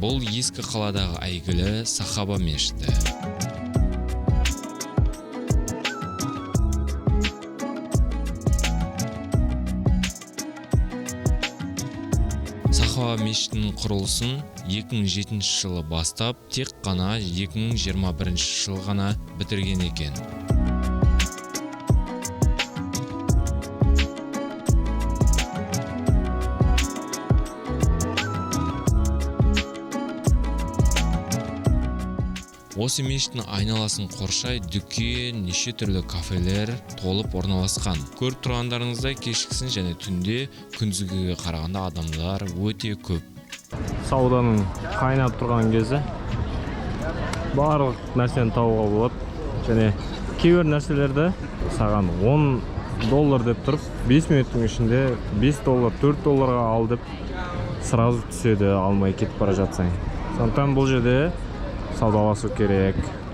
Бұл ескі қаладағы әйгілі Сахаба мешіті. Сахаба мешітінің құрылысын 2007 жылы бастап, тек қана 2021 жылы ғана бітірген екен. Осы мешіттің айналасын қоршай дүкен, неше түрлі кафелер толып орналасқан. Көріп тұрғандарыңыздай, кешкісін және түнде күндізгіге қарағанда адамдар өте көп. Сауданың қайнап тұрған кезі, барлық нәрсені табуға болады және кейбір нәрселерді саған 10 доллар деп тұрып, 5 минуттың ішінде 5 доллар, 4 долларға ал деп сразу түседі, алмай кетіп бара жатсаң. Сондықтан бұл жерде саудаласу керек.